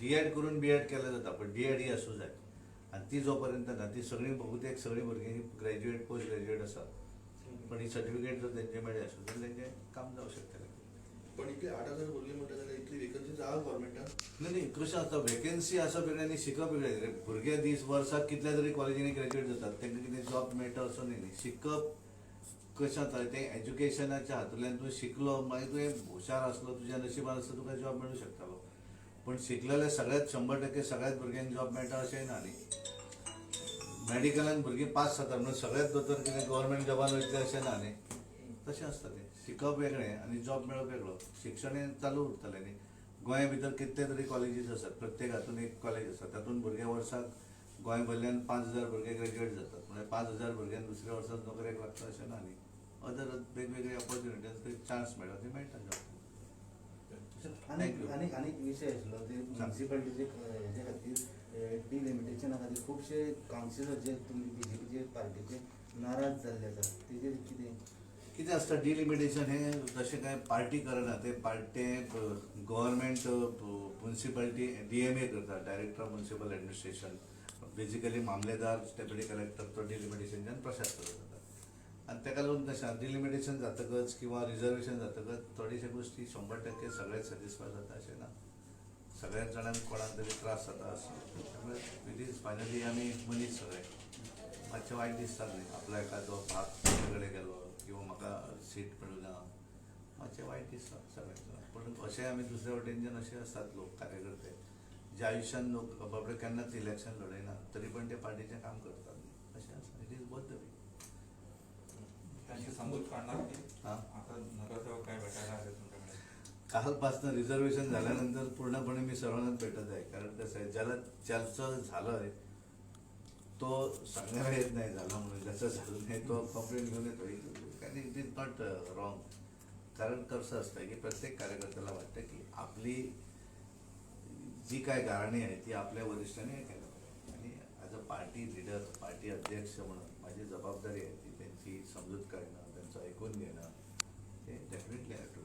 D Ed करून B Ed केल्यार जाता, पण डी एड ही आसूं जाय आनी ती जो पर्यंत ना ती सगळीं बहुतेक सगळीं भुरगीं ग्रॅज्युएट, पोस्ट ग्रॅज्युएट आसा, पण ही सर्टिफिकेट जर तेंचे मेळ्ळी आसत जाल्यार तेंचें काम जावं शकतलें. पण इतले 8,000 भुरगीं म्हणटा जाल्यार इतली वेकन्सीज आहा गव्हर्मेंटान? न्ही न्ही, कशें आसता, वेकन्सी आसप वेगळें आनी शिकप वेगळें रे. भुरगे दीस वर्साक कितल्या तरी कॉलेजींनी ग्रॅज्युएट जातात, तांकां कितें जॉब मेळटा असो न्ही. न्ही, शिकप कशें जाता तें एज्युकेशनाच्या हातूंतल्यान तूं शिकलो, मागीर तुवें हुशार आसलो, तुज्या नशिबान आसलो, तुका जॉब मेळूं शकतालो. पण शिकलेले सगळ्यात 100% सगळ्यात भुरग्यांक जॉब मेळटा अशेंय ना न्ही. मॅडिकलान भुरगीं पास जाता म्हणून सगळ्यात दोतोर कितें गव्हर्मेंट जॉबान वयतले अशें ना न्ही. तशें आसता तें, शिकप वेगळें आनी जॉब मेळप वेगळो. शिक्षण हें चालू उरतलें न्ही. गोंया भितर कितले तरी कॉलेजीस आसात, प्रत्येक हातून एक कॉलेज आसा, तातूंत भुरगे वर्साक गोंय भरल्यान 5,000 भुरगे ग्रॅज्युएट जातात. म्हणजे 5,000 भुरग्यांक दुसऱ्या वर्साक नोकरेक लागता अशें ना न्ही. अदर वेगवेगळे ऑपॉर्च्युनिटीज, चान्स मेळटा, ते मेळटा जॉब. आनी आनी आनी एक विशय आशिल्लो, ते म्युनिसिपालिटीचे हेजे खातीर, डिलिमिटेशना खातीर खुबशे कावन्सिलर जे तुमी बीजेपीचे पार्टीचे नाराज जाल्ले आसा, तेजेर कितें? कितें आसता, डिलिमिटेशन हें तशें कांय पार्टी करना. ते पार्टी गव्हर्मेंट म्युनिसिपालिटी डीएमए करता, director of municipal administration, basically मामलेदार, डेप्युटी कलेक्टर. तो डिलिमिटेशनच्यान प्रोसेस करत जाता आनी ताका लागून कशें, डिलिमिटेशन जातकच किंवा रिजर्वेशन जातकच थोडेशे गोश्टी 100% सगळेच सॅटिस्फाय जाता अशें ना. सगळ्याच जाणांक कोणाक तरी त्रास जाता असो. त्यामुळे it is finally आमी मनीस सगळे, मातशें वायट दिसता न्ही, आपलो एखादो भाग दुसरे कडेन गेलो किंवा म्हाका सीट मेळूं ना, मातशें वायट दिसता सगळ्यांक. पूण अशें आमी दुसऱ्या वटेनच्यान अशे आसतात लोक, कार्यकर्ते जे आयुश्यान लोक बाबडे केन्नाच इलेक्शन लढयना, तरी पण ते पार्टीचें काम करतात न्ही. अशें आसा, it is both the way. त्यांची समजूत काढणार की हां. आता नगरसेवक काय भेटायला आले तुमच्याकडे? कालपासनं रिझर्वेशन झाल्यानंतर पूर्णपणे मी सर्वांनाच भेटत आहे. कारण कसं आहे, ज्याला ज्याचं झालं आहे तो सांगायला येत नाही झालं म्हणून, ज्याचं झालं नाही तो कंप्लेंट घेऊन येतो. कारण it is not wrong. कारण कसं असतं की प्रत्येक कार्यकर्त्याला वाटतं की आपली जी काय गाराणी आहे ती आपल्या वरिष्ठांनी ऐकायला पाहिजे आणि as a party leader, party अध्यक्ष म्हणून माझी जबाबदारी आहे ती त्यांची समजूत काढणं, त्यांचं ऐकून घेणं, ते डेफिनेटली have to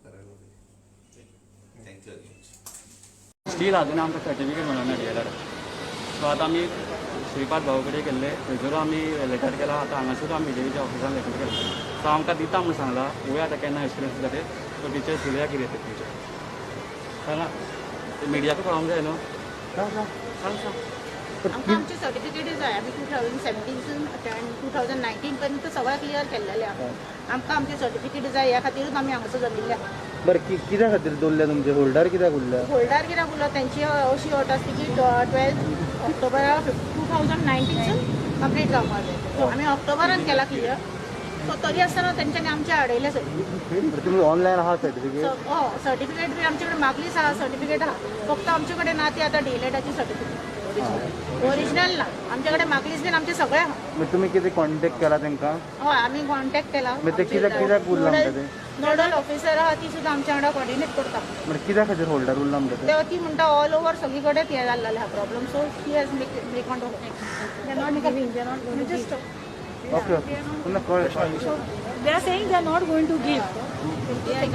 करायला पाहिजे. Thank you very much. Still अजून आमकां सर्टिफिकेट मेळना डीएलआर. सो आतां आमी श्रीपाद भाऊ कडेन केल्ले, थंयसर आमी लेटर केला. आतां हांगासर आमी बीजेपीच्या ऑफिसान लेटर केला. सो आमकां दिता म्हूण सांगला. पळोवया आतां केन्ना एक्सपिरियन्स जाता ते. सो टिचर्स उलया कितें तें तुमचें सांगा, ते मिडियाकूय कळोंक जाय न्हू. सांग सांग. आमकां आमचे सर्टिफिकेट जाय. आमी 2017सून 2019 पर्यंत सगळें क्लियर केल्लेलें आहा. आमकां आमचे सर्टिफिकेट जाय, ह्या खातीरूच आमी हांगासर जमिल्ले आहा. बरं, की कित्या खातीर दवरल्या तुमचे होल्डर, कित्याक उरल्या? होल्डार कित्याक उरलो, तेंची अशी अट आसली की 12 ऑक्टोबरा 2019सून कंप्लीट जावपाक जाय. सो आमी ऑक्टोबरान केला क्लियर. सो तरी आसतना तेंच्यांनी आमचें अडयलें सर्टिफिकेट. बरं, तुमी ऑनलायन आहा सर्टिफिकेट? सो हय, सर्टिफिकेट बी आमचे कडेन मागलीच आहा, सर्टिफिकेट आहा. फक्त आमचे कडेन ना ती आतां डीएलएडाची सर्टिफिकेट, ओरिजिनल ना आमचे कडेन. मागलीच बीन आमचे सगळे आहा. मागीर तुमी कितें कॉन्टेक्ट केला तांकां? हय, आमी कॉन्टेक्ट केला. मागीर ते कित्याक उरला म्हणटा ते? नोडल ऑफिसर आहा, ती सुद्दां आमच्या वांगडा कॉर्डिनेट करता. म्हणजे कित्या खातीर होल्डर उरला म्हणटा ते? तेव्हा ती म्हणटा ऑल ओवर सगळी कडेन हें जाल्लें आहा problem, so she has make on just okay okay तुमकां कळ्ळें. They are saying they are not going to give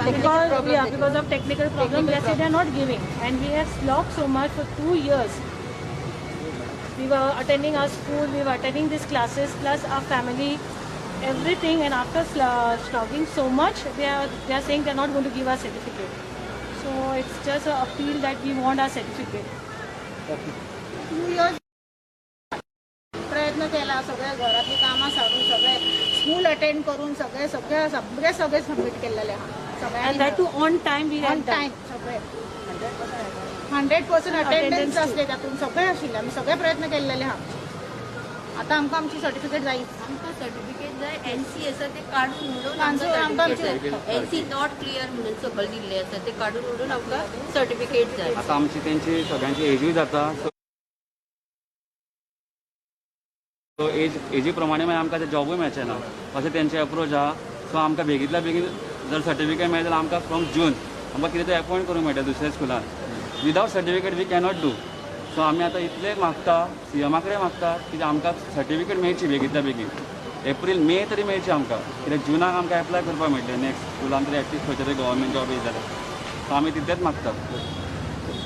because, yeah, because of technical problem. They say they are not giving, and we have slogged so much for 2 years. We were attending our school, we were attending these classes, plus our family, everything. And after slogging so much, they are saying they are not going to give us certificate. So it's just an appeal that we want our certificate. 2 years प्रयत्न केला, सगळे घरातली कामां सारून, सगळे school attend करून, सगळे सगळे सगळे सगळे सबमीट केलेले आहा. And that too on time we on have done. Time, सगळे 100% अटेंडन्स Attendance too. असले, तातूंत सगळे आशिल्ले. आमी सगळे प्रयत्न केल्लेले आहा. आतां आमकां आमची सर्टिफिकेट जाय. आमकां सर्टिफिकेट जाय. एनसी आसा ते काडून उडोवन आमकां आमकां आमचे- सर्टिफिकेट जाय. एनसी not clear म्हणून सकयल दिल्ले आसा, ते काडून उडोवन आमकां सर्टिफिकेट जाय. आतां आमची तेंची सगळ्यांची एजूय जाता, सो एज एजी प्रमाणे मागीर आमकां ते जॉबूय मेळचे ना अशें तेंचे अप्रोच आहा. सो आमकां बेगींतल्या बेगीन जर सर्टिफिकेट मेळ्ळें जाल्यार आमकां फ्रॉम जून आमकां कितें तरी एपॉयंट करूंक मेळटा दुसऱ्या स्कुलान. Without certificate we cannot do. So आमी आतां इतलें मागता, सीएमा कडेन मागता की आमकां सर्टिफिकेट मेळची बेगींतल्या बेगीन, एप्रील मे तरी मेळची आमकां, कित्याक जुनाक आमकां एप्लाय करपाक मेळटलें नेक्स्ट स्कुलान तरी, एटलिस्ट खंयच्या तरी गव्हर्मेंट जॉब येयत जाल्यार. सो आमी तितलेंच मागता.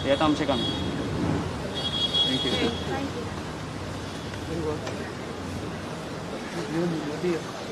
हेंच आमचें काम. Thank you. Thank you.